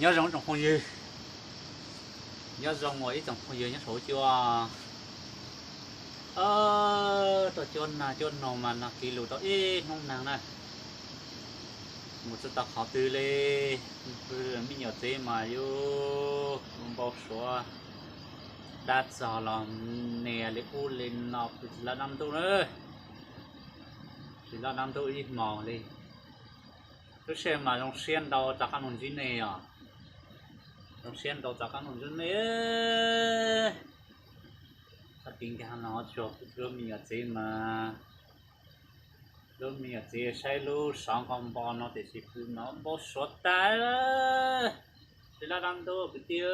Nyob zoo tsoom phooj ywg, nyob zoo uas ib tsoom phooj ywg nyob saum huab cua. Rau cuab nag cuab noog mas nag kiv lug tau ib hnub nag na, mus tsis tau qhov twg li. Me nyuam txiv mas yuav npau suav dab txog los nias li ub li no, tsis laj dab ntuj na, tsis laj dab ntuj ib hmos li. Lub sij hawm mas zoo siab ntau rov qab los ntsib nej os, zoo siab ntau rov qab los ntsib nej. Txoj kev nkag los tsuag kuv lub me nyuam txiv mas, lub me nyuam txiv saib lub xov nqo npo no tiam sis kuv mas npau suav tas, tsis laj dab ntuj kwv tij,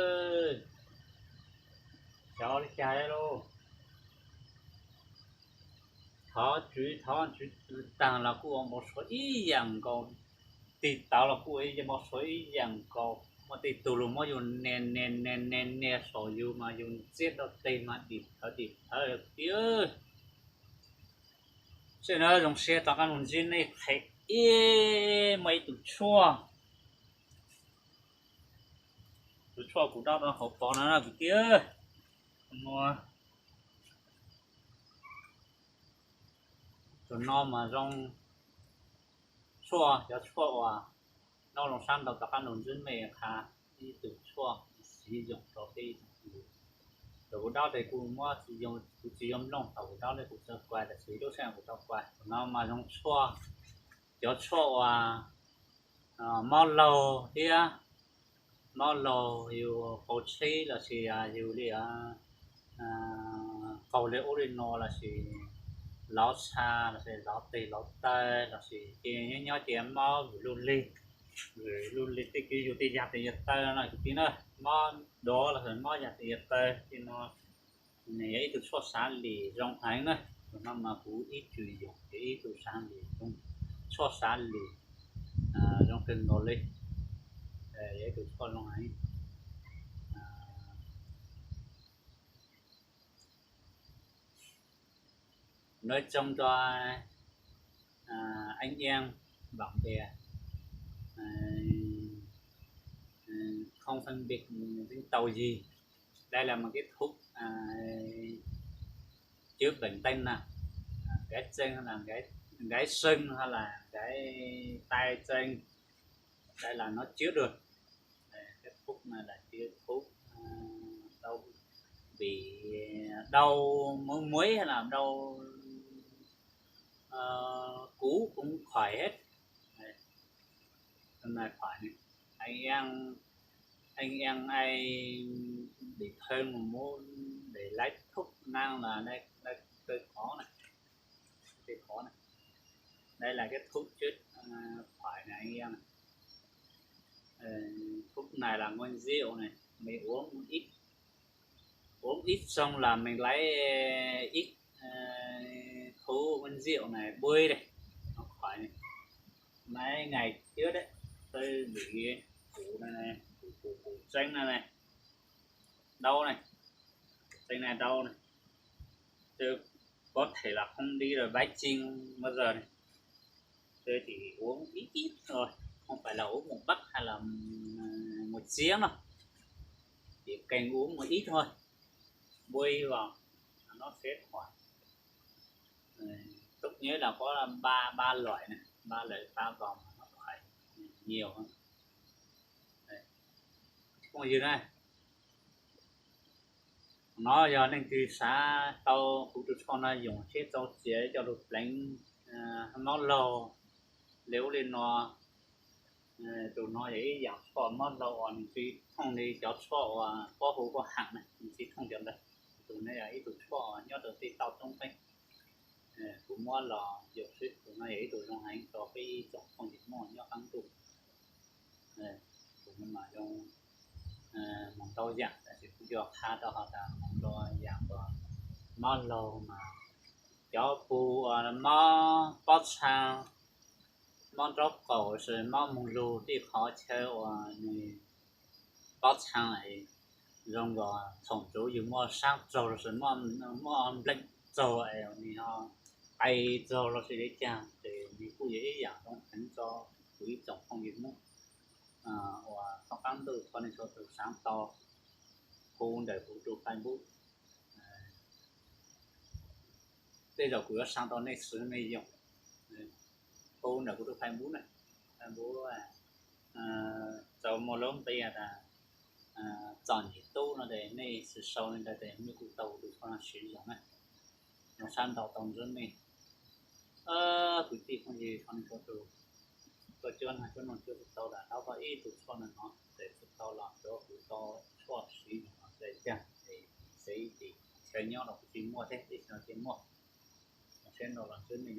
xyov li cas lauj. Thov tswv thov tswv taag los kuj ua npau suav ib yam nkaus, tig tauv los kuj ua npau suav ib yam nkaus, muaj tej tug lug muab yus nias nias nias nias nias saum yus mas yus ntxiab rau teg mas dim thawv dim thawv kwv tij. Sij hawm no zoo siab rov qab los ntsib nej qhia ib, muaj ib tug tshuaj, tus tshuaj kuv dob rau hauv paus no kwv tij. Tus no mas zoo tshuaj, cov tshuaj uas noj zoo sab ntau rov qab los ntsib nej qha ib tug tshuaj siv yoog rau peb ib tsoom phooj ywg. Thaum kuv dob tes kuv muab, kuv tsis yuav mloog thaum kuv dob ne, kuv txawm kuas tam sim lub sij hawm kuv tau kuas. Tus no mas zoo tshuaj, cov tshuaj uas mob laug thiab, mob laug yus qau tsheb los sis yus li qaug li ub li no los sis lov txha los sis lov tes lov taw los sis ces nyob nyob ces mob vwm lug lig, vwm lug lig tej kev yus tej yam tes yam taw no kwv tij na, mob dov los sis mob yam tes yam taw tej no, nws yog ib tug tshuaj xav lim zoo heev na. Tus no mas kuv ib txwm yoog ces ib tug xav lim zoo, tshuaj xav lim zoo kawg nkaus li, yog ib tug tshuaj zoo heev. Nói chung cho anh em bạn bè không phân biệt dân tộc gì. Đây là một cái thuốc chữa bệnh Tây Nam. Gái Sơn hay là gái, gái Sơn hay là gái Tây Sơn. Đây là nó chứa được. Đây, cái thuốc này là chứa thuốc à, đau bị đau, muối muối hay là đau ờ, cũ cũng khỏi hết. Đây, hôm nay khỏi này. Anh em, anh em ai bị thương mà muốn để lấy thuốc nam là đây, đây, đây có này. Đây có này. Đây là cái thuốc chứa à, khỏi này anh em này. Ờ, thuốc này là nguyên rượu này, mình uống ít, uống ít xong là mình lấy ít à, khối nguyên rượu này bôi đây, nó khỏi này. Mấy ngày trước đấy, tôi bị cũ này, này, cũ, cũ, cũ tránh này, này, đau này, tránh này đau này. Tôi có thể là không đi được bái chim bao giờ này. Tôi chỉ uống ít ít thôi, không phải là uống một bát hay là một chén đâu. Chỉ cần uống một ít thôi. Bôi vào nó sẽ khỏi. Tốt nhất là có ba ba loại này, ba loại ba vòng mà nó khỏi nhiều hơn. Không gì đây. Nov yog leej twg xav tau kuv tus tshuaj no yoog seb txaus txiav coj lug pleev mob laug li ub li no. Tus no yog ib yaam tshuaj mob laug uas nws tsis thooj li cov tshuaj uas pob hu pob haam na, nws tsis thooj cov ntawd. Tus no yog ib tug tshuaj uas nyob rau tej toj roob teeb. Kuv muab los yus xwb, tus no yog ib tug zoo heev rau peb ib tsoom phooj ywg Hmoob nyob qab ntuj. Tus no mas zoo mus ntau yaam, tab sis kuv yuav qha rau hov tas mus ntau yaam uas mob laug mas cov pug uas mob pob txhaa, mob nraub qaum, mob moog lug tej qhov chaw uas nws pob txhaa zoo nkaus thaum ntsuv yus muaj saab tsaug los sis muaj npleem tsaug es nws ho qe tsaug los sis li cas ces nws kuj yog ib yaam zoo heev rau kuv ib tsoom phooj ywg Hmoob uas toj qaab Thov nej txhua tus saib tau, hu ntawm kuv tus Facebook. Tej zaum kuv yuav sau rau nej xwv nej yoom. Hu ntawm kuv tus Facebook na, Facebook, txawm muaj lub npe tas Txom Nyem Tub no ces nej xwv sau li ntawd ces nej kuj tau tus tshuaj no siv yoom na. Nws sab ntaus tau ntswb nej. Kwv tij phooj ywg, txhua tus, tuaj cuab nag cuab noog cuab tsis tau lawm, tau tau ib tug tshuaj no no ces tsis tau los rau kuv tau tshuaj siv yoom no ces tiag es xav tias chaw nyob los kuj tsis muaj thiab, ib no ces muaj. Sab ntaus los ntswb nej.